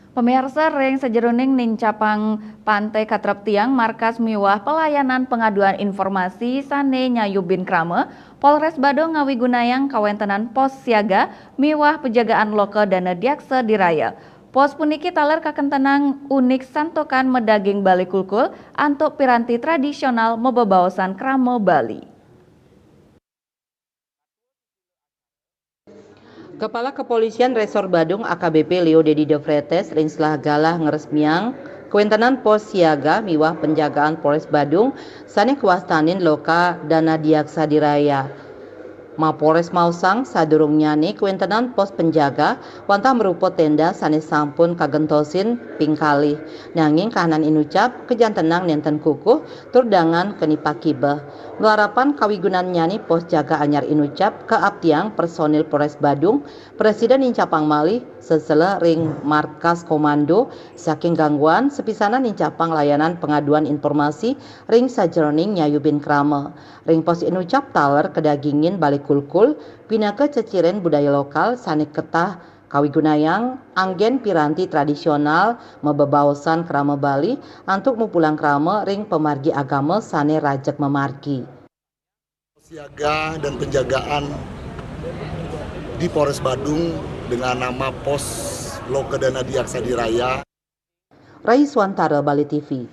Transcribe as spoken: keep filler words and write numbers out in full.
Pemirsa, ring sajeroning nincapang pantai katrep tiang, markas miwah pelayanan pengaduan informasi sane nyayubin krama, Polres Badung ngawigunayang kawentenan pos siaga miwah penjagaan loka dana diaksa diraya. Pos puniki taler kakentenang unik santukan madaging bale kulkul antuk piranti tradisional mabebaosan krama Bali. Kepala Kepolisian Resor Badung A K B P Leo Dedi De Freitas ring selah galah ngresmiang kawentenan pos siaga miwah penjagaan Polres Badung sane kawastanin loka dana diaksa diraya. Mapolres maosang sadurungnyane kawentenan pos penjaga wantah marupa tenda sane sampun kagentosin ping kalih. Nanging kahanan inucap kajantenang nenten kukuh tur dangan keni pakibeh. Malarapan kawigunannyane pos jaga anyar inucap kaaptiang personil Polres Badung, Presiden nincapang malih sesela ring markas komando saking gangguan sapisanan nincapang layanan pengaduan informasi ring sajeroning nyayubin krama. Ring pos inucap taler kadagingin bale kulkul pinaka ceciren budaya lokal sane ketah kawigunayang anggen piranti tradisional mabebaosan krama Bali antuk mupulang krama ring pamargi agama sane rajeg mamargi. Siaga dan penjagaan di Polres Badung dengan nama Pos Lokedana Diaksa Diraya. Rai Suantara, Bali T V.